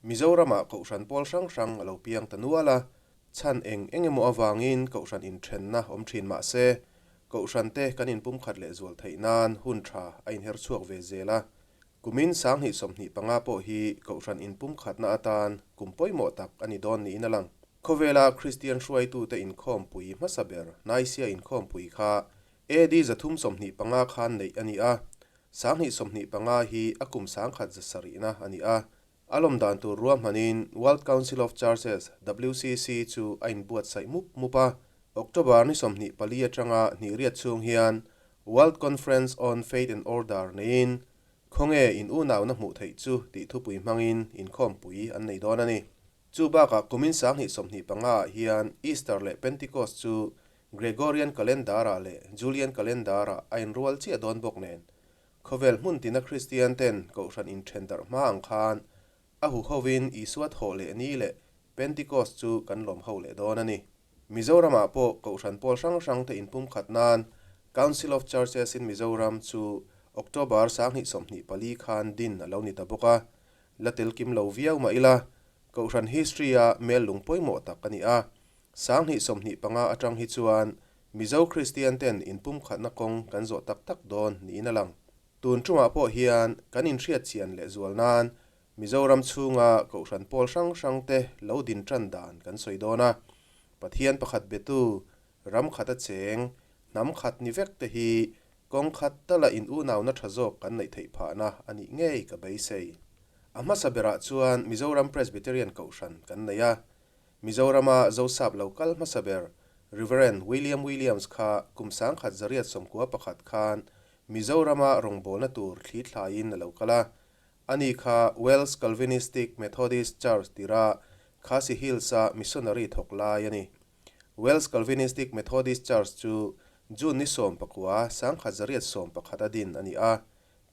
Mizoramah Kohhran pawl hrang hrang a lo piang ta nual a, chhan eng eng emaw avangin Kohhran inthenna awm thin mah se, Kohhrante kan inpumkhat lehzual theih nan hun tha a inher chhuak ve zel a. Kumin 2025 pawh hi Kohhran inpumkhatna atan kum pawimawh tak a ni dawn niin a lang. Khawvela Kristian hruaitute inkhawmpui hmasa ber Nicaea inkhawmpui kha AD 325 khan neih a ni a, 2025 hi a kum 1700 a ni a. A lawm dan tur ruahmanin World Council of Churches, WCC, chu a inbuatsaih mup mup a. October ni 24 atanga hnih riat chhung hian World Conference on Faith and Order neiin Khawnge in unauna hmuh theih chu tih thupui hmangin inkhawmpui an nei dawn a ni. Chu bakah kumin 2025 ah hian Easter leh Pentecost chu Gregorian Calendar-ah leh Julian Calendar-ah a inrual chiah dawn bawk nen Khawvel hmun tina Kristian ten Kohhran inthen darh hma ang khan a huhovin Isua thawh leh ni leh Pentecost chu kan lawm ho leh dawn a ni. Mizoramah pawh Kohhran pawl hrang hrang te inpumkhat nan Council of Churches in Mizoram chu October 2024 khan din a lo ni ta bawk a, la tel kim lo viau mah ila Kohhran history-a mel lung pawimawh tak a ni a, 2025 atang hi chuan Mizo Kristian ten inpumkhatna kawng kan zawh tak tak dawn niin a lang. Tun tumah pawh hian kan inhriat chian leh zual nan Mizoram chhunga Kohhran pawl hrang hrang te lo din tan dan kan sawi dawn a. Pathian pakhat betu, ram khat a cheng, hnam khat ni vek te hi kawng khat tala in unauna tha zawk kan neih theih phahna a nih ngei ka beisei. A hmasa berah chuan Mizoram Presbyterian Kohhran kan nei a. Mizorama Zosap lo kal hmasa ber Rev. William Williams kha kum 1991 khan Mizorama rawngbawlna tur thli thlaiin a lo kal a. Ani kha Welsh Calvinistic Methodist Church tira Khasi Hills-a missionary thawk lai a ni. Welsh Calvinistic Methodist Church chu June ni 19, 1911 a din a ni a.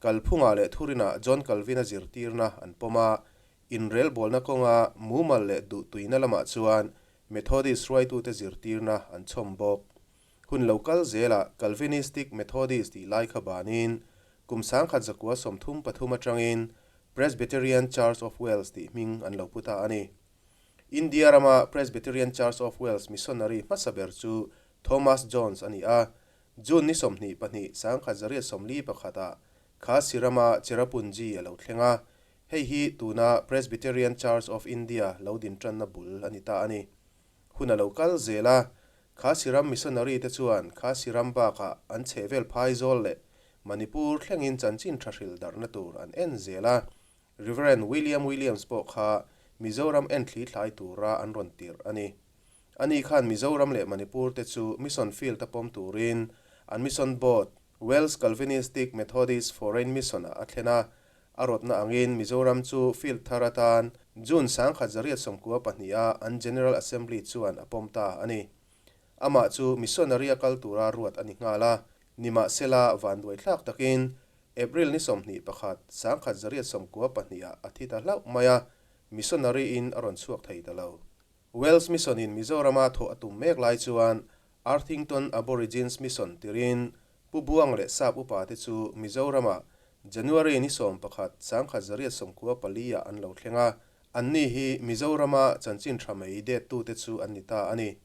Kalphunga leh Thurinah John Calvin-a zirtirna an pawm a, Inrelbawlna kawnga mumal leh duhtuina lamah chuan Methodist hruaitute zirtirna an chhawm bawk. Hun lo kal zelah Calvinistic Methodist tih lai kha banin kum 1933 atangin Presbyterian Church of Wales tih hming an lo pu ta a ni. India rama Presbyterian Church of Wales missionary hmasa ber chu Thomas Jones a ni a, June ni 22, 1941 ah Khasi rama Cherrapunji a lo thleng a, Hei hi tuna Presbyterian Church of India lo din tanna bul a ni ta a ni. Hun a lo kal zel a, Khasi ram missionary te chuan Khasi ram bakah an chhehvel phaizawl leh Manipur thlengin chanchin tha hril darhna tur an en zel a. Reverend William Williams pawh kha Mizoram en thli thlai tura an rawn tirh a ni. Ani khan Mizoram leh Manipur te chu mission field a pawm turin an mission board Welsh Calvinistic Methodist Foreign Mission-ah a thlen a, A rawtna angin Mizoram chu field thar atan June 1992 a an General Assembly chuan a pawm ta a ni. Amah chu missionary a kal tura ruat a ni nghal a, nimahsela vanduaithlak takin April ni 21, 1992 ah a thi ta hlauh mai a, missionary in a rawn chhuak thei ta lo. Welsh Mission in Mizorama thawh a tum mek lai chuan Arthington Aborigines Mission tirin Pu Buang leh Sap upa te chu Mizorama January ni 11, 1994 ah an lo thleng a, anni hi Mizorama chanchin tha mai det tute chu an ni ta a ni.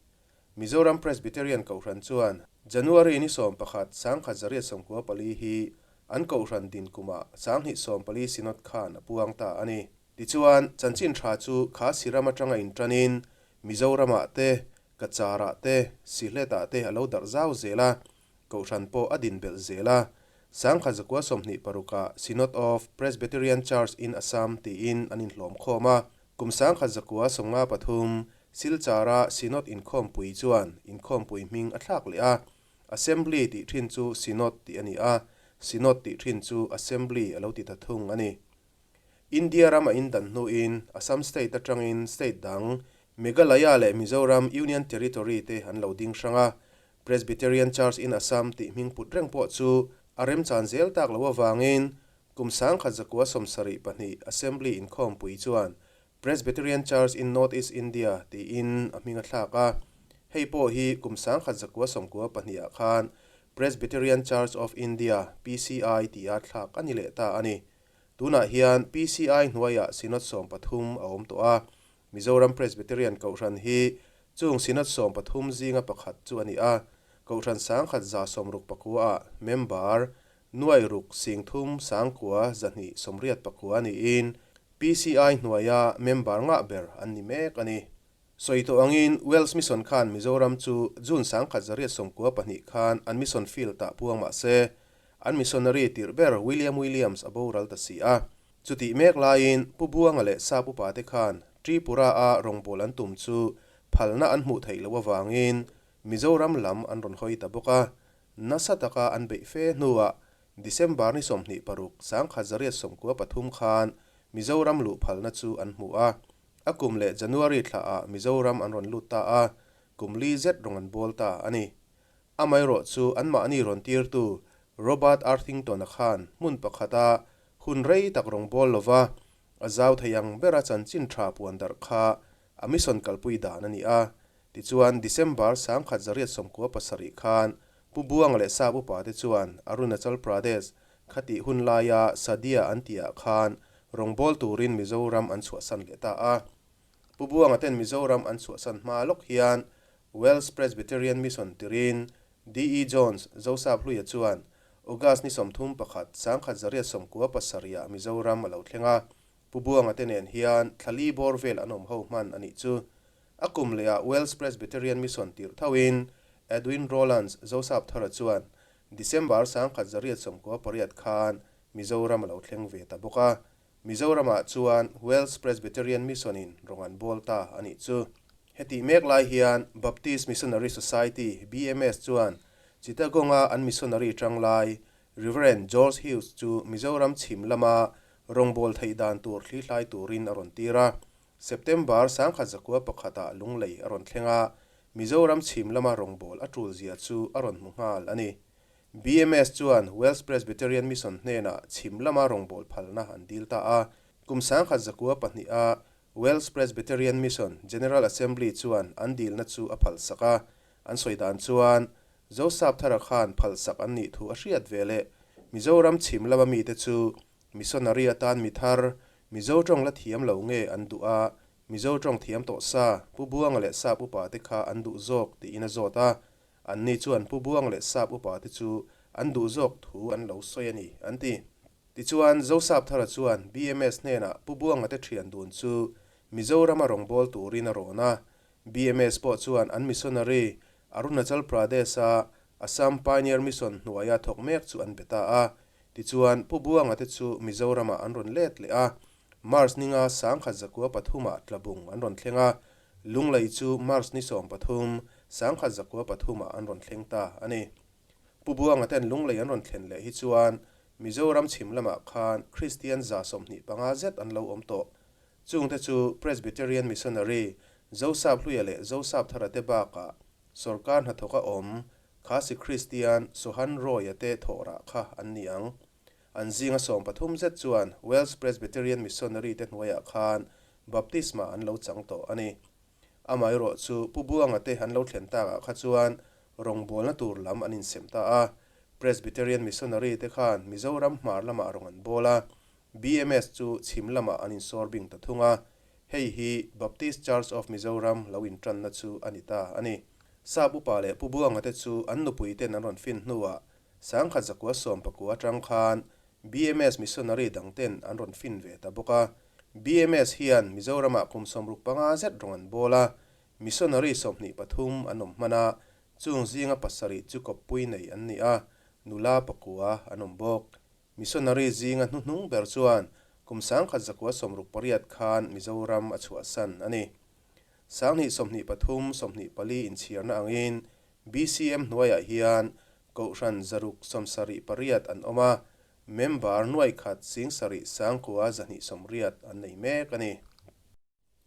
Mizoram Presbyterian Kohhran chuan January ni 11, 1994 hi an Kohhran din kumah 2014 Synod khan a puang ta a ni. Tichuan, chanchin tha chu Khasi ram atanga intanin Mizoramah te, Kacharah te, Sihletah te a lo darh zau zel a, Kohhran pawh a din belh zel a. 1926ah Synod of Presbyterian Church in Assam tiin an inhlawm khawm a. Kum 1953 Silchara Synod inkhawmpui chuan inkhawmpui hming a thlak leh a. Assembly tih thin chu Synod tih a ni a, Synod tih thin chu Assembly a lo ti ta thung a ni. India ram a indan hnuin Assam state atangin state dang Meghalaya leh Mizoram Union Territory te an lo ding hrang a. Presbyterian Church in Assam tih hming put reng pawh chu a remchan zel tak loh avangin kum 1972 Assembly inkhawmpui chuan Presbyterian Church in North East India tiin a hming a thlak a. Hei pawh hi kum 1992 ah khan Presbyterian Church of India, PCI, tia thlak a ni leh ta a ni. Tunah hian PCI hnuaiah Synod 13 a awm tawh a, Mizoram Presbyterian Kohhran hi chung Synod 13 zinga pakhat chu a ni a, Kohhran 1169-ah member 603,289 niin PCI hnuaia member ngah ber an ni mek a ni. Sawi tawh angin Welsh Mission khan Mizoram chu June 1992 khan an mission field-ah puang mah se, an missionary tirh ber William Williams a boral ta si a. Chutih mek laiin Pu Buanga leh Sap upate khan Tripura-a rawngbâwl an tum chu phalna an hmuh theih loh avangin Mizoram lam an rawn hawi ta bawk a. Nasa taka an beih fe hnuah December ni 26, 1993 khan Mizoram luh phalna chu an hmu a. A kum leh January thlaah Mizoram an rawn lut ta a, kum li zet rawng an bawl ta a ni. Amaherawh chu anmahni rawn tirtu Robert Arthington-a khan hmun pakhata hun rei tak rawng bawl lova a zau thei ang bera chanchin tha puan darh kha a mission kalpui dan a ni a. Tichuan, December 1997 khan Pu Buanga leh Sap upate chuan Arunachal Pradesh khatih hun laia Sadia an tihah khan rawngbâwl turin Mizoram an chhuahsan leh ta a. Pu Buanga ten Mizoram an chhuahsan hma lawk hian Welsh Presbyterian Mission tirin DE Jones Zosap Hluia chuan August ni 31, 1997 ah Mizoram a lo thleng a. Pu Buanga te nen hian thla li bawr vel an awm ho hman a nih chu. A kum lehah Welsh Presbyterian Mission tirh thoin Edwin Rowlands Zosap Thara chuan December 1998 khan Mizoram a lo thleng ve ta bawk a. Mizoramah chuan Welsh Presbyterian Mission-in rawng an bawl ta a nih chu. Hetih mek lai hian Baptist Missionary Society, BMS, chuan Chittagong-a an missionary tang lai Rev. George Hughes chu Mizoram chhim lama rawngbâwl theih dan tur thlihlai turin a rawn tir a. September 1901-ah Lunglei a rawn thleng a, Mizoram chhim lama rawngbâwl a tul zia chu a rawn hmu nghal a ni. BMS chuan Welsh Presbyterian Mission hnenah chhim lama rawngbâwl phalna an dil ta a. Kum 1902-a Welsh Presbyterian Mission General Assembly chuan an dilna chu a phalsak a. An sawi dan chuan Zosap Thara khan phalsak an nih thu a hriat ve leh Mizoram chhim lama mite chu missionary atan mi thar, Mizo tawng la thiam lo nge an duh a, Mizo tawng thiam tawh sa, Pu Buanga leh Sap upa te kha an duh zawk tiin a zawt a. Anni chuan Pu Buanga leh Sap upa te chu an duh zawk thu an lo sawi a ni, an ti. Tichuan, Zosap Thara chuan BMS hnenah Pu Buanga te thian dun chu Mizorama rawngbâwl turin a rawn a, BMS pawh chuan an missionary Arunachal Pradesh-a Assam Pioneer Mission hnuaia thawk mek chu an be ta a. Tichuan, Pu Buanga te chu Mizoramah an rawn let leh a. March ninga 1903-ah Tlabung an rawn thleng a, Lunglei chu March ni 13, 1903-ah an rawn thleng ta a ni. Pu Buanga ten Lunglei an rawn thlen leh hi chuan Mizoram chhim lamah khan Kristian 25 zet an lo awm tawh. Chungte chu Presbyterian Missionary Zosap Hluia leh Zosap Thara te bakah sawrkar hnathawka awm Khasi Kristian Sohan Roy-a te thawhrah kha an ni ang. An zinga 13 zet chuan Welsh Presbyterian Missionary te hnuaiah khan baptisma an lo chang tawh a ni. Amaherawh chu Pu Buanga te an lo thlen takah kha chuan rawngbawlna tur lam an insem ta a. Presbyterian Missionary te khan Mizoram hmar lamah rawng an bawl a, BMS chu chhim lamah an insawr bing ta thung a, hei hi Baptist Church of Mizoram lo intanna chu a ni ta a ni. Sap upa leh Pu Buanga te chu an nupui ten an rawn fin hnuah 1919 atang khan BMS missionary dang ten an rawn fin ve ta bawk a. BMS hian Mizoramah kum 65 zet rawng an bawl a, missionary 23 an awm hman a, chung zinga pasarih chu kawppui nei an ni a, nula pakua an awm bawk. Missionary zinga hnuhnung ber chuan kum 1968 khan Mizoram a chhuahsan a ni. 2023, 24 inchhiarna angin BCM hnuaiah hian Kohhran 678 an awm a, member nuaikhat 7 9,280 an nei mek a ni.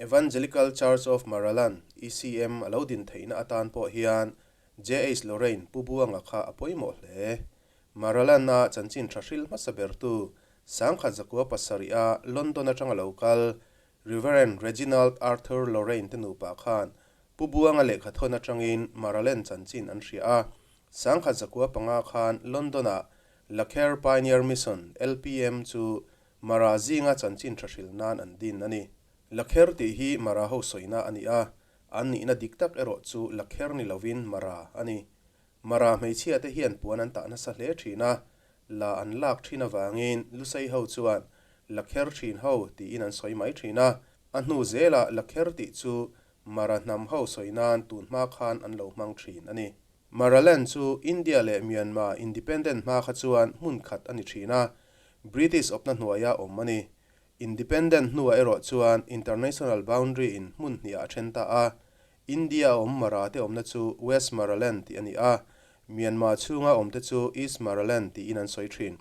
Evangelical Church of Maraland, ECM, a lo din theihna atan pawh hian JH Lorraine Pu Buanga kha a pawimawh hle. Maraland-a chanchin tha hril hmasa bertu 1907 a London atanga lo kal Reverend Reginald Arthur Lorraine te nupa khan Pu Buanga lehkhathawn atangin Maraland chanchin an hria a. 1905 khan London-a Lakher Pioneer Mission, LPM, chu Mara zinga chanchin tha hril nan an din a ni. Lakher tih hi Mara ho sawina a ni a, an nihna dik tak erawh chu Lakher ni lovin Mara a ni. Mara hmeichhia te hian puan an tah nasa hle thin a, la an lak thin avangin Lusei ho chuan Lakher thin ho tiin an sawi mai thin a, a hnu zelah Lakher tih chu Mara hnam ho sawi nan tun hma khan an lo hmang thin a ni. Maraland chu India leh Myanmar independent hma kha chuan hmun khat a ni thin a, British awpna hnuaia awm a ni. Independent hnuah erawh chuan international boundary in hmun hniah a then ta a, India a awm Mara te awmna chu West Maraland tih a ni a, Myanmar chhunga awmte chu East Maraland tiin an sawi thin.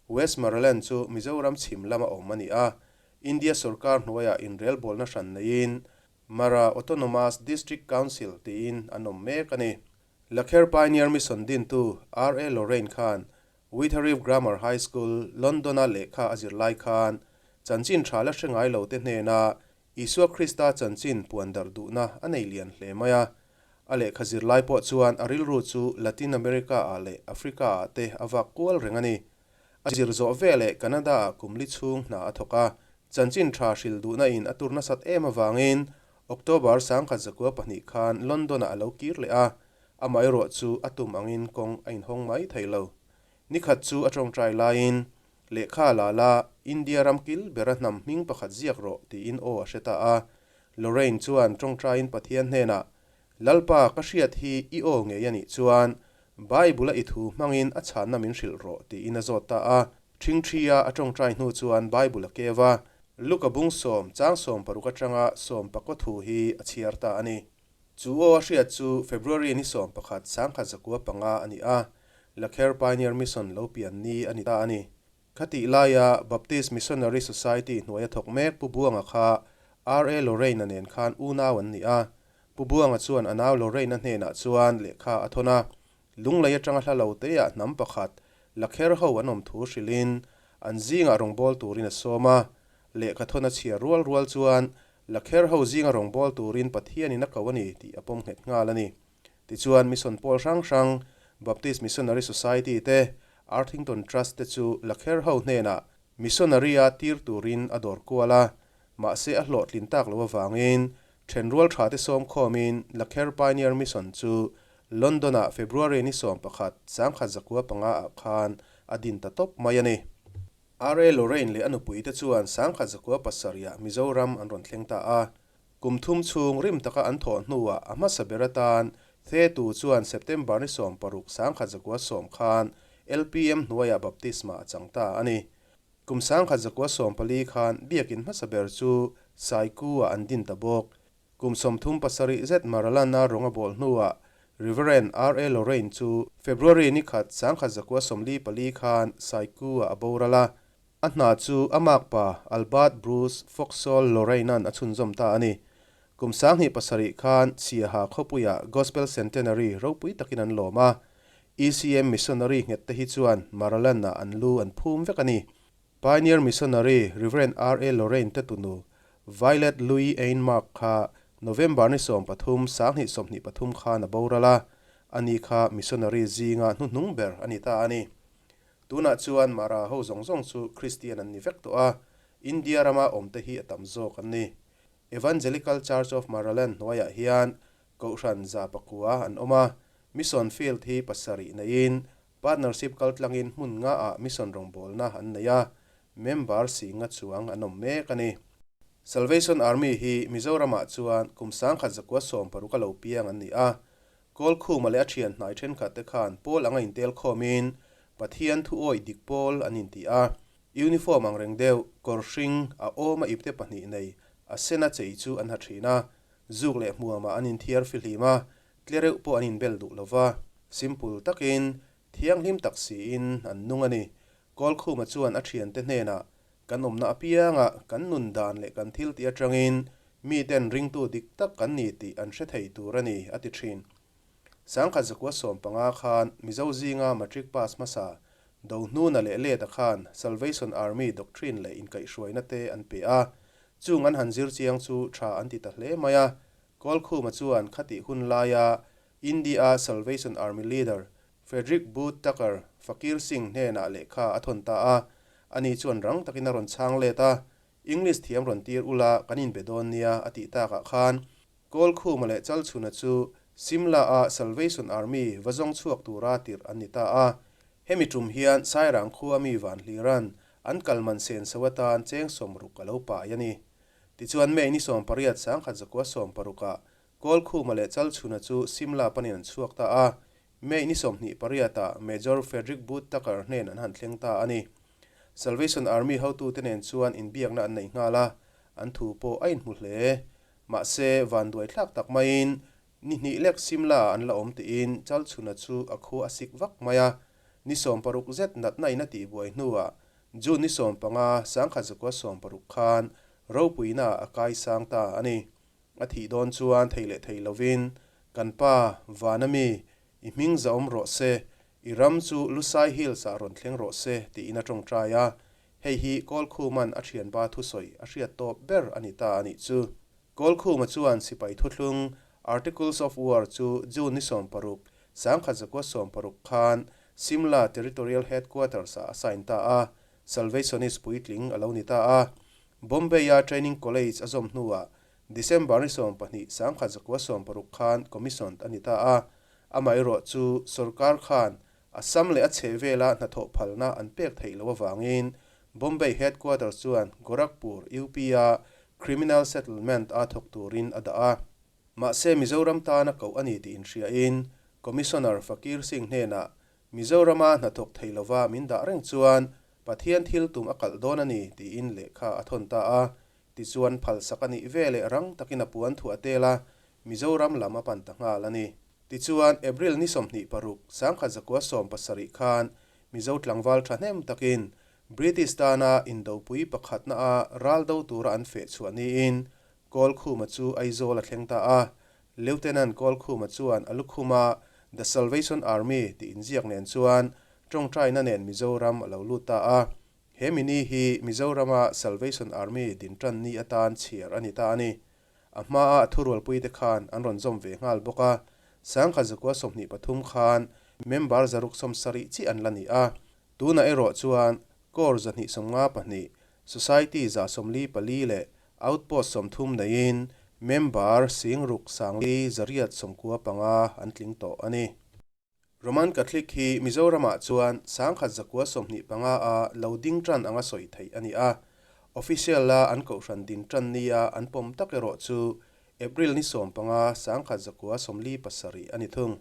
West Maraland chu Mizoram chhim lama awm a ni a, India sorkar hnuaiah inrelbawlna hran neiin Mara Autonomous District Council tiin an awm mek a ni. Lakher Pioneer Mission dintu R. A. Lorraine khan Witherif Grammar High School, London-a lehkha a zir lai khan chanchin tha la hre ngai lote hnena Isua Krista chanchin puan darh duhna a nei lian hle mai a. A lehkha zir lai pawh chuan a rilru chu Latin America-ah leh Africa-ah te a vak kual reng a ni. A zir zawh veleh Canada-ah kum li chhung hna a thawk a, chanchin tha hril duhna in a tur nasat em avangin October 1902 khan London-ah a lo kir leh a, amaherawh chu a tum angin kawng a inhawng mai thei lo. Nikhat chu a tawngtai laiin, Lehkha la la, India ram kil bera hnam hming pakhat ziak rawh tiin aw a hre ta a. Lorraine chuan tawngtaiin Pathian hnenah, Lalpa, ka hriat hi i aw ngei a nih chuan Bible-a i thu hmangin a chhanna min hrilh rawh tiin a zawt ta a. Ṭhingṭhia a ṭawngṭai hnu chuan Bible a keu a, Luka bung sawm chang 16 aṭanga 19 thu hi a chhiar ta a ni. Chu aw a hriat chu February ni 11 1905 a ni a, Lakher Pioneer Mission lo pian ni a ni ta a ni. Khatih laia Baptist Missionary Society hnuaia thawk mek Pu Buanga kha R. A. Lorraine-a nen khan unau an ni a. Pu Buanga chuan a nau Lorraine-a hnenah chuan lehkha a thawn a. Lunglei atanga hla lo teah hnam pakhat, Lakher ho an awm thu hrilhin an zingah rawngbâwl turin a sawm a. Lehkha thawn a chhiar rual rual chuan Lakher ho zinga rawngbâwl turin Pathianin a ko a ni tih a pawm nghet nghal a ni. Tichuan, mission pawl hrang hrang, Baptist Missionary Society te, Arthington Trust te chu Lakher ho hnenah missionary-a tir turin a dawr kual a, mahse a hlawhtlin tak loh avangin thenrual tha te sawm khawmin Lakher Pioneer Mission chu London-ah February ni 11, 1905 ah khan a din ta tawp mai a ni. R. A. Lorraine leh a nupui te chuan 1907 ah Mizoram an rawn thleng ta a. Kum thum chhung rim taka an thawh hnuah a hmasa ber atan Thetu chuan September ni 16 1910 khan LPM hnuaiah baptisma a chang ta a ni. Kum 1914 khan biakin hmasa ber chu Saiku-ah an din ta bawk. Kum 37 zet Maralana rawng a bawl hnuah Reverend R. A. Lorraine chu February ni khat 1944 khan Saiku-ah a boral a. A hna chu a makpa Albert Bruce Foxall Lorraine-a'n a chhunzawm ta a ni. Kum 2007 khan Siaha khawpuiah Gospel Centenary ropui takin an lawm a. ECM Missionary nghet te hi chuan Maraland-ah an lu an phum vek a ni. Pioneer Missionary Rev. R. A. Lorraine te tunu Violet Louis Ain Mark kha November ni 13, 1923 khan a boral a, ani kha missionary zinga hnuhnung ber a ni ta a ni. Tunah chuan Mara ho zawng zawng chu Kristian an ni vek tawh a, India rama awmte hi a tam zawk an ni. Evangelical Church of Maraland hnuaiah hian Kohhran 109 an awm a, Mission Field hi pasarih neiin Partnership kaltlangin hmun ngaah mission rawngbawlna an nei a, member singa chuang an awm mek a ni. Salvation Army hi Mizoramah chuan kum 1916 a lo piang an ni a, Kawlkhuma leh a thian hnai thenkhat te khan pawl anga intel khawmin Pathian thu awih dik pawl an inti a, uniform ang reng deuh, kawr hring, a awm a ipte pahnih nei, a sena chei chu an ha thin a, zuk leh hmuamah an inthiar fihlim a, tle reuh pawh an inbel duh lo va, simple takin, thianghlim tak siin an nung a ni. Kawlkhuma chuan a thiante hnenah, Kan awmna apianga kan nun dan leh kan thil tih atangin miten ringtu dik tak kan ni tih an hre thei tur a ni, a ti thin. 1915 khan Mizo zinga matric pass hmasa Dohnuna leh Leta khan Salvation Army doctrine leh inkaihhruaina te an pe a, chung an han zir chiang chu tha an ti ta hle mai a. Kawlkhuma chuan khatih hun laia India Salvation Army leader Frederick Booth Tucker Fakir Singh hnenah lehkha a thawn ta a. Ani chuan rang takin a rawn chhang let a, English thiam rawn tir ula kan inbe dawn nia a tih takah khan Kawlkhuma leh Chalchhuna chu Simla-a Salvation Army va zawng chhuak tura tirh an ni ta a. Hemi tum hian Sairang khua mi Vanhlira'n an kal man senso atan cheng 60 a lo pai a ni. Tichuan May ni 18 1916ah Kawlkhuma leh Chalchhuna chu Simla panin an chhuak ta a, May ni 28ah Major Frederick Booth Tucker hnen an han thleng ta a ni. Salvation Army hotute nen chuan inbiakna an nei nghal a, an thu pawh a inhmu hle. Mahse, vanduai thlak tak maiin ni hnih lek Simla ah an la awm tiin Chalchhuna chu a khua a sik vak mai a. Ni 60 zet natna in a tihbuai hnuah June ni 15, 1916 khan ropuina ah a kaisang ta a ni. A thih dawn chuan thei leh thei lovin, Kan pa, Vana mi, i hming zahawm rawh se, i ram chu Lusai Hills-ah rawn thleng rawh se, tiin a tawngtai a. Hei hi Kawlkhuma'n a thianpa thusawi a hriat tawp ber a ni ta a nih chu. Kawlkhuma chuan sipai thuthlung, Articles of War, chu June ni 16, 1916 khan Simla Territorial Headquarters-ah a sign ta a, Salvationist puitling a lo ni ta a. Bombay-a Training College a zawm hnuah December ni 12, 1916 khan commissioned a ni ta a. Amaherawh chu sorkar khan Assam leh a chhehvela hnathawh phalna an pek theih loh avangin Bombay Headquarters chuan Gorakhpur, UP-a Criminal Settlement a thawk turin a dah a. Mahse Mizoram tana koh a ni tih inhriain Commissioner Fakir Singh hnenah Mizorama hnathawk thei lova min dah reng chuan Pathian thil tum a kalh dawn a ni tiin lehkha a thawn ta a. Tichuan phalsak a nih ve leh rang takin a puan thuah a tel a, Mizoram lam a pan ta nghal a ni. Tichuan April ni 26, 1917 khan Mizo tlangval thahnem takin British tana indopui pakhatna a ral do tura an feh chhuah niin Kawlkhuma chu Aizawl a thleng ta a. Lieutenant Kawlkhuma chuan a lukhuma The Salvation Army tih inziak nen chuan tawngtaina nen Mizoram a lo lut ta a. He mini hi Mizorama Salvation Army din tan ni atan chhiar a ni ta a ni. A hmaa a thurualpuite khan an rawn zawm ve nghal bawk a, 1923 khan member 670 chiah an la ni a. Tunah erawh chuan Corps 252, Society 144 leh Outpost 30 neiin member 6895 an tling tawh a ni. Roman Catholic hi Mizoramah chuan 1925 a lo ding tan anga sawi theih a ni a. Official a an kohhran din tan nia an pawm tak erawh chu April ni 15, 1947 a ni thung.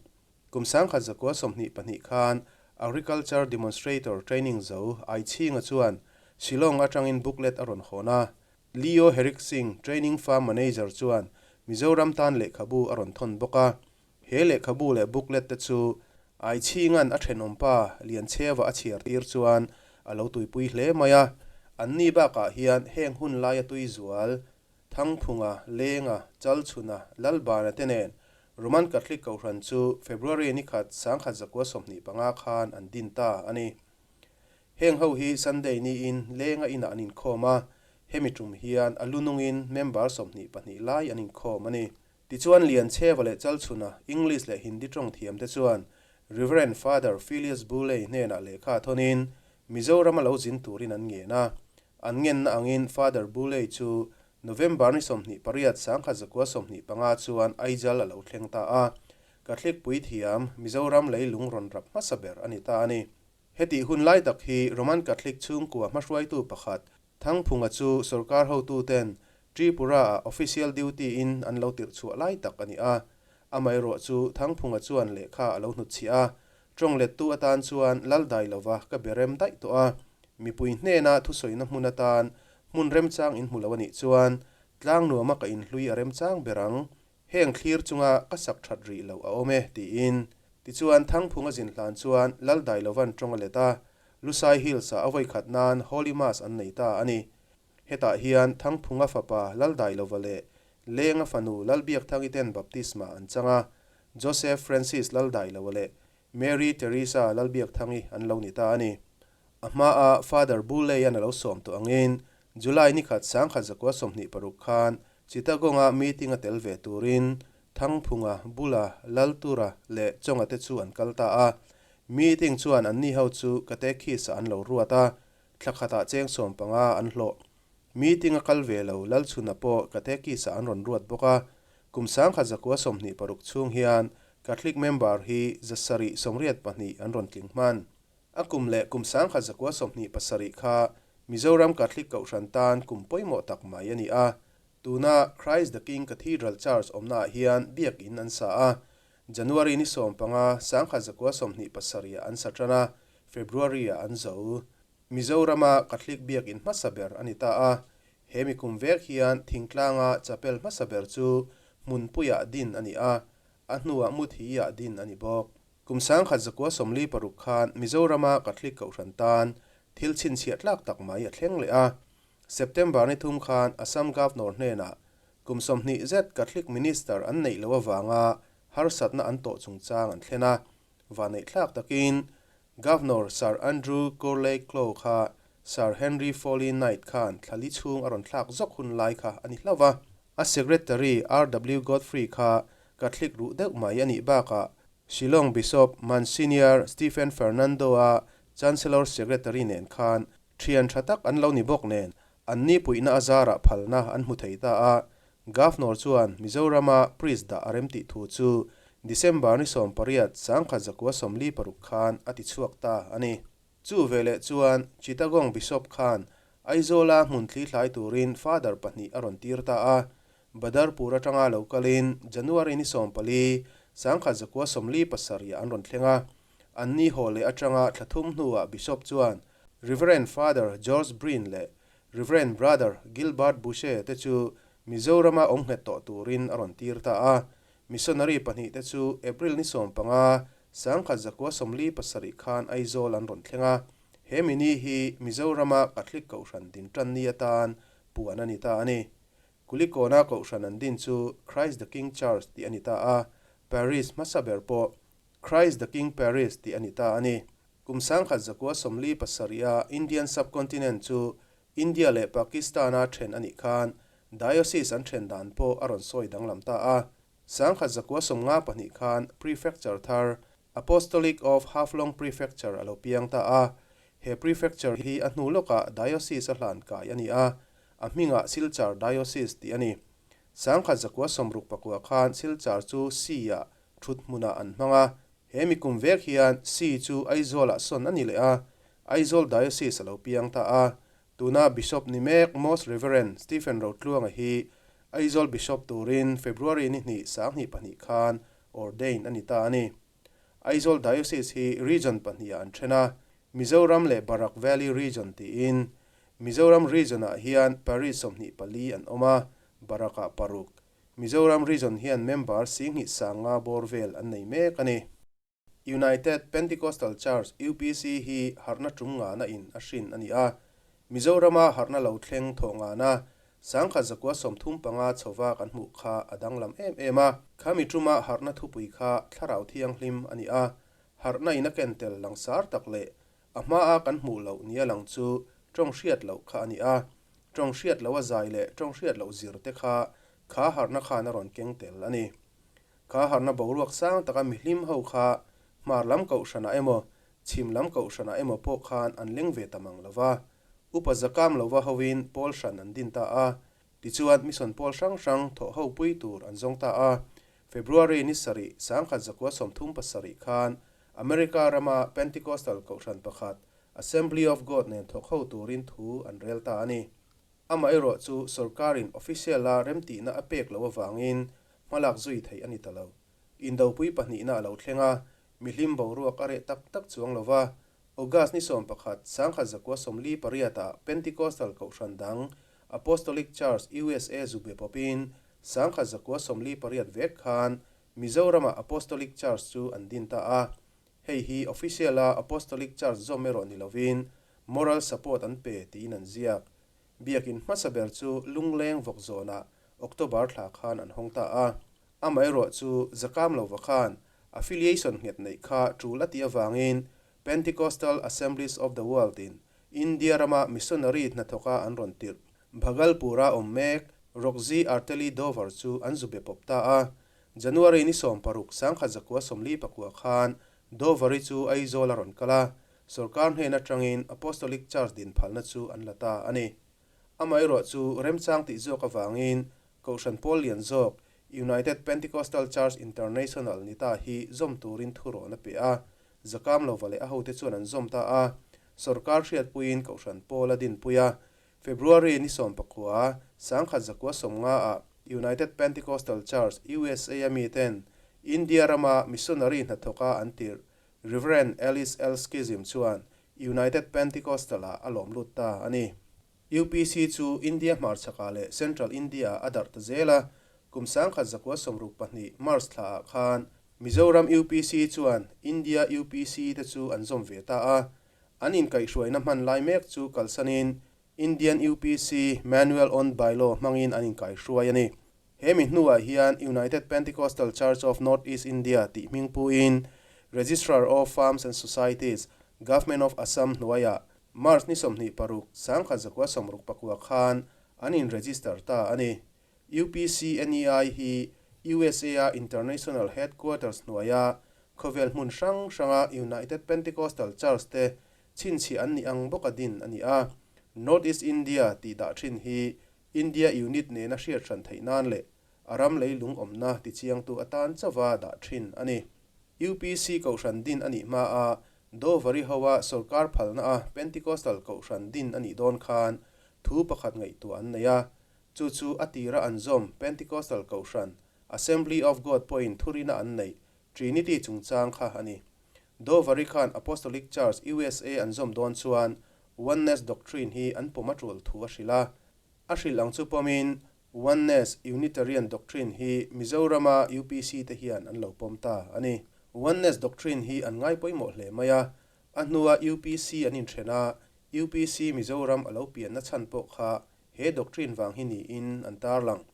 Kum 1922 khan Agriculture Demonstrator Training zo Aichhinga chuan Shillong atangin booklet a rawn hawn a. Leo Herrick Singh, Training Farm Manager chuan Mizoram tan lehkhabu a rawn thawn bawk a. He lehkhabu leh booklet te chu Aichhinga'n a thenawmpa Lianchheva a chhiar tir chuan a lo tuipui hle mai a. Anni bakah hian heng hun laia tui zual Thangphunga, Lenga, Chalchhuna, Lalbana te nen Roman Catholic Kohhran chu February ni khat 1925 khan an din ta a ni. Heng ho hi Sunday niin Lenga inah an inkhawm a, hemi tum hian a lunungin member 22 lai an inkhawm a ni. Tichuan Lianchheva leh Chalchhuna English leh Hindi tawng thiam te chuan Reverend Father Philius Bouley hnenah lehkha thawnin Mizorama lo zin turin an ngen a. An ngenna angin Father Bouley chu November ni 28, 1925 chuan Aijal a lo thleng ta a. Catholic puithiam, Mizoram leilung rawn rap hmasa ber a ni ta a ni. Hetih hun lai tak hi Roman Catholic chhungkua hmahruaitu pakhat, Thangphunga chu sorkar hotuten Tripura-ah official duty-in an lo tirh chhuah lai tak a ni a. Amaherawh chu Thangphunga chuan lehkha a lo hnutchhiah a, Tawng lettu atan chuan lal dai lova ka be rem daih tawh a, mipui hnena thusawina hmun atan hmun remchang in hmu lo a nih chuan tlang nuama ka inhlui a remchang ber ang, heng thlir chunga ka sak that rih loh a awm e, tiin. Tichuan Thangphunga zin hlan chuan lal dai lovan tawng a let a, Lusai Hills-ah a vawikhat nan Holy Mass an nei ta a ni. Hetah hian Thangphunga fapa Laldailova leh Lenga fanu Lalbiakthangi ten baptisma an chang a, Joseph Francis Laldailova leh Mary Teresa Lalbiakthangi an lo ni ta a ni. A hmaa Father Bulley-a'n a lo sawm tawh angin July ni khat 1926 khan Chittagong-a meeting a tel ve turin Thangphunga, Bula, Laltura leh Chonga te chu an kal ta a. Meeting chuan anni ho chu Catechist-ah an lo ruat a. Thla khatah cheng 15 an hlawh. Meeting a kal ve lo Lalchhuna pawh Catechist-ah an rawn ruat bawk a. Kum 1926 chhung hian Catholic member hi 782 an rawn tling hman. A kum leh kum 1927 kha Mizoram Catholic Kohhran tan kum pawimawh tak mai a ni a. Tuna Christ the King Cathedral Church awmnaah hian biakin an sa a. January ni 15, 1927 ah an sa tan a, February ah an zo. Mizorama Catholic biakin hmasa ber a ni ta a. He mi kum vek hian thingtlanga chapel hmasa ber chu hmunpuiah din a ni a, a hnuah Muthiah din a ni bawk. Kum 1946 khan Mizorama Catholic Kohhran tan thil chhinchhiah tlak tak mai a thleng leh a. September ni thum khan Assam Governor hnenah kum 20 zet Catholic Minister an neih loh avanga harsatna an tawh chungchang an thlen a. Vanneih thlak takin Governor Sir Andrew Gourlay Clough kha Sir Henry Foley Knight khan thla li chhung a rawn thlak zawk hun lai kha a ni hlauh va. A Secretary RW Godfrey kha Catholic ruh deuh mai a nih bakah Shillong Bishop Monsignor Stephen Fernando-a Chancellor Secretary nen khan thian tha tak an lo ni bawk nen an ni puihna a zarah phalna an hmu thei ta a. Governor chuan Mizorama priest dah a remtih thu chu December ni 18, 1946 khan a ti chhuak ta a ni. Chu veleh chuan Chittagong Bishop khan Aizawla hmun thli thlai turin Father pahnih a rawn tir ta a. Badarpur atanga lo kalin January ni 14, 1947 ah an rawn thleng a. An ni haw leh atanga thla thum hnuah Bishop chuan Reverend Father George Breen leh Reverend Brother Gilbert Bushe te chu Mizorama awm nghet tawh turin a rawn tir ta a. Missionary pahnih te chu April ni 15, 1947 khan Aizawl an rawn thleng a. He mini hi Mizorama Catholic Kohhran din tan ni atan puan a ni ta a ni. Kulikawna Kohhran an din chu Christ the King Church tih a ni ta a, Parish hmasa ber pawh Christ the King Parish tih a ni ta a ni. Kum 1947 a Indian Subcontinent chu India leh Pakistan-a then a nih khan Diocese an then dan pawh a rawn sawi danglam ta a. 1952 khan Prefecture thar Apostolic of Haflong Prefecture a lo piang ta a. He prefecture hi a hnu lawkah Diocese a hlan kai a ni a, a hmingah Silchar Diocese tih a ni. 1969 khan Silchar chu See-ah thut hmunah an hmang a. He mi kum vek hian See chu Aizawlah sawn a ni leh a, Aizawl Diocese a lo piang ta a. Tuna Bishop ni mek Most Reverend Stephen Rotluanga hi Aizawl Bishop turin February ni hnih 2002 khan ordain a ni ta a ni. Aizawl Diocese hi Region pahnih ah an then a, Mizoram leh Barak Valley Region tiin. Mizoram Region ah hian Parish 24 an awm a, Barak ah paruk. Mizoram Region hian member 75 bawr vel an nei mek a ni. United Pentecostal Church, UPC, hi harhna tum ngana in a hrin a ni a. Mizorama harhna lo thleng thawh ngana 1935 chhova kan hmuh kha a danglam em em a. Khami tuma harhna thupui kha Thlarau Thianghlim a ni a. Harhna in a ken tel langsar tak leh a hmaa kan hmuh loh nia lang chu tawng hriat loh kha a ni a. Tawng hriat loh a zai leh tawng hriat loh zir te kha kha harhna khan a rawn keng tel a ni. Kha harhna boruak sang taka mihlim ho kha hmar lam kohhranah emaw, chhim lam kohhranah emaw pawh khan an leng ve ta mang lo va. Upa zakam lova hoin pawl hran an din ta a. Tichuan mission pawl hrang hrang thawh ho pui tur an zawng ta a. February ni sarih, 1937 khan America rama Pentecostal kohhran pakhat Assembly of God nen thawk ho turin thu an rel ta a ni. Amaherawh chu sorkarin official-a remtihna a pek loh avangin hmalak zui theih a ni ta lo. Indopui pahnihna a lo thleng a, mihlim boruak a reh tak tak chuang lo va. August ni 11, 1948 ah Pentecostal kohhran dang Apostolic Church USA zube pawpin 1948 vek khan Mizorama Apostolic Church chu an din ta a. Hei hi official-a Apostolic Church zawm erawh ni lovin moral support an pe tiin an ziak. Biakin hmasa ber chu Lungleng vawk zawnah October thla khan an hawng ta a. Amaherawh chu zakam lova khan affiliation nghet neih kha tul a tih avangin Pentecostal Assemblies of the World in India rama missionary hnathawka an rawn tirh Bhagalpur-a awm mek Roxy Artelli Dover chu an zu be pawp ta a. January ni 16, 1949 khan Dover-i chu Aizawl a rawn kal a. Sorkar hnen atangin Apostolic Church din phalna chu an la ta a ni. Amaherawh chu remchang tih zawk avangin Kohhran pawl lian zawk United Pentecostal Church International ni ta hi zawm turin thurawn a pe a, Zakam lova leh a hote chuan an zawm ta a, sorkar hriatpuiin Kohhran pawl a dinpui a. February ni 19, 1950 ah United Pentecostal Church, USA a miten India rama missionary hnathawka an tirh Rev. Alice L. Schism chuan United Pentecostal-ah a lawm lut ta a ni. UPC chu India hmarchhakah leh Central India-ah a darh ta zel a, kum 1962 March thlaah khan Mizoram UPC chuan India UPC te chu an zawm ve ta a, an inkaihhruaina hman lai mek chu kalsanin Indian UPC Manual on Bylaw hmangin an inkaihruai a ni. He mi hnuah hian United Pentecostal Church of North East India tih hming puin Registrar of Farms and Societies, Government of Assam hnuaiah March ni 26, 1969 khan an in-register ta a ni. UPCNEI hi USA-a International Headquarters hnuaia khawvel hmun hrang hranga United Pentecostal Church te chhinchhiah an nih ang bawka din a ni a. North East India tih dah thin hi India unit nena hriat hran theih nan leh a ram leilung awmna tichiangtu atan chauva dah thin a ni. UPC Kohhran din a nih hmaa Dovari hoa sorkar phalna a Pentecostal Kohhran din a nih dawn khan thu pakhat ngaihtuah an nei a, chu chu a tira an zawm Pentecostal Kohhran, Assembly of God pawhin thurina an neih Trinity chungchang kha a ni. Dovari khan Apostolic Church, USA an zawm dawn chuan Oneness doctrine hi an pawm a tul thu a hrilh a. A hrilh ang chu pawmin Oneness Unitarian doctrine hi Mizorama UPC te hian an lo pawm ta a ni. Oneness doctrine hi an ngai pawimawh hle mai a. A hnua UPC an inthen a, UPC Mizoram a lo pianna chhan pawh kha he doctrine vang hi niin an tarlang.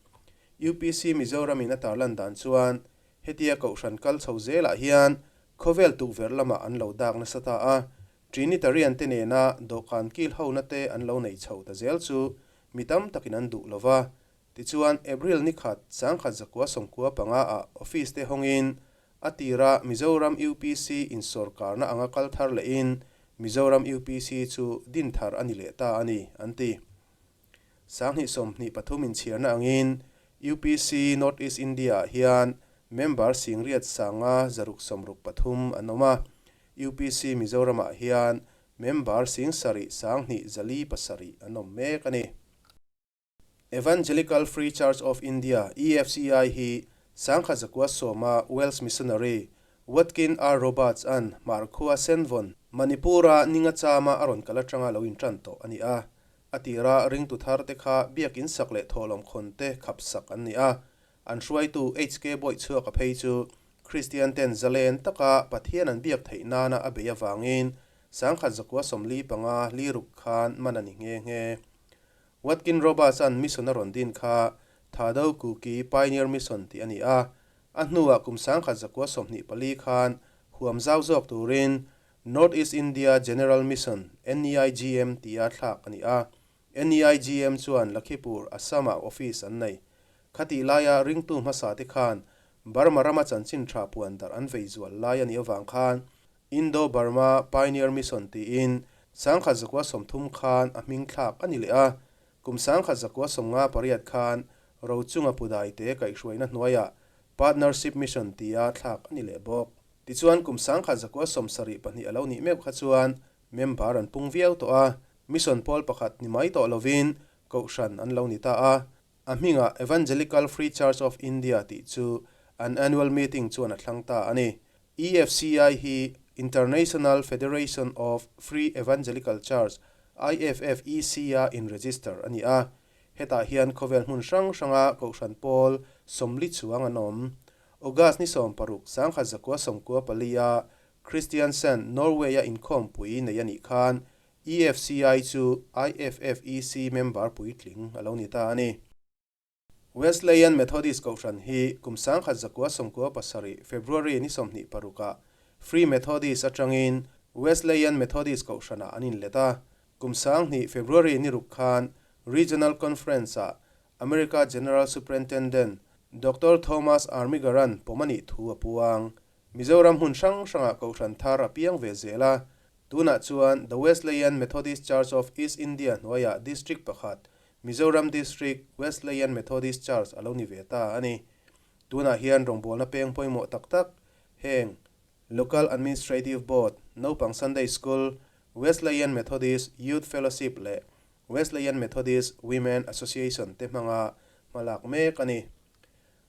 UPC Mizoramin a tarlan dan chuan hetia kohhran kal chho zelah hian khawvel tukverh lamah an lo dak nasa ta a, Trinitarian te nena dawhkan kil hona te an lo nei chho ta zel chu mi tam takin an duh lo va. Tichuan, April ni khat, 1995 ah office te hawngin a tira Mizoram UPC insawrkarna anga kal thar lehin Mizoram UPC chu din thar a ni leh ta a ni, an ti. 2023 inchhiarna angin UPC North East India-ah hian member 16,663 an awm a, UPC Mizoram-ah hian member 72,407 an awm mek a ni. Evangelical Free Church of India, EFCI, hi 1910-a Welsh missionary Watkin R. Roberts-a'n Hmarkhua Senvawn, Manipur-a Ninga chama a rawn kal atanga lo intan tawh a ni a. A tira ringtu thar te kha biakin sak leh thawhlawm khawn te khap sak an ni a. An hruaitu HK Bawichhuaka phei chu Kristian ten zalen taka Pathian an biak theih nana a bei avangin 1945 liruk khan man a ni nghe nghe. Watkin Roberts-a'n mission a rawn din kha Thado Kuki Pioneer Mission tih a ni a. A hnuah kum 1924 khan huam zau zawk turin North East India General Mission, NEIGM, tia thlak a ni a. NEIGM chuan Lakhipur, Assam-ah office an nei. Khatih laia ringtu hmasa te khan Burma rama chanchin tha puan darh an vei zual lai a nih avang khan Indo-Burma Pioneer Mission tiin 1930 khan a hming thlak a ni leh a. Kum 1958 khan Rochunga Pudaite kaihhruaina hnuaiah Partnership Mission tia thlak a ni leh bawk. Tichuan kum 1972 a lo nih meuh kha chuan member an pung viau tawh a, mission pawl pakhat ni mai tawh lovin kohhran an lo ni ta a. A hmingah Evangelical Free Church of India tih chu an annual meeting chuan a thlang ta a ni. EFCI hi International Federation of Free Evangelical Church, IFFEC, a in-register a ni a. Hetah hian khawvel hmun hrang hranga kohhran pawl 40 chuang an awm. August ni 16, 1994 a Kristiansen, Norway-a inkhawmpui nei a nih khan EFCI chu IFFEC member puitling a lo ni ta a ni. Wesleyan Methodist Kohhran hi kum 1997 February ni 26 ah Free Methodist atangin Wesleyan Methodist Kohhranah an inlet a. Kum 2000 February ni ruk khan Regional Conference-ah America General Superintendent Doctor Thomas Armiger-a'n pawm a nih thu a puang. Mizoram hmun hrang hrangah Kohhran thar a piang ve zel a. Tunah chuan The Wesleyan Methodist Church of East India hnuaiah District pakhat, Mizoram District Wesleyan Methodist Church a lo ni ve ta a ni. Tunah hian rawngbawlna peng pawimawh tak tak heng Local Administrative Board, Naupang Sunday School, Wesleyan Methodist Youth Fellowship leh Wesleyan Methodist Women Association te hmanga hmalak mek a ni.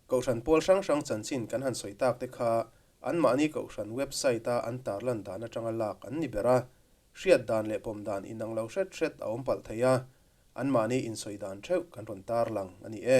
Kohhran pawl hrang hrang chanchin kan han sawi tak te kha anmahni kohhran website-a an tarlan dan atanga lak an ni ber a, hriat dan leh pawm dan inang lo hret hret a awm palh thei a, anmahni insawi dan theuh kan rawn tarlang a ni e.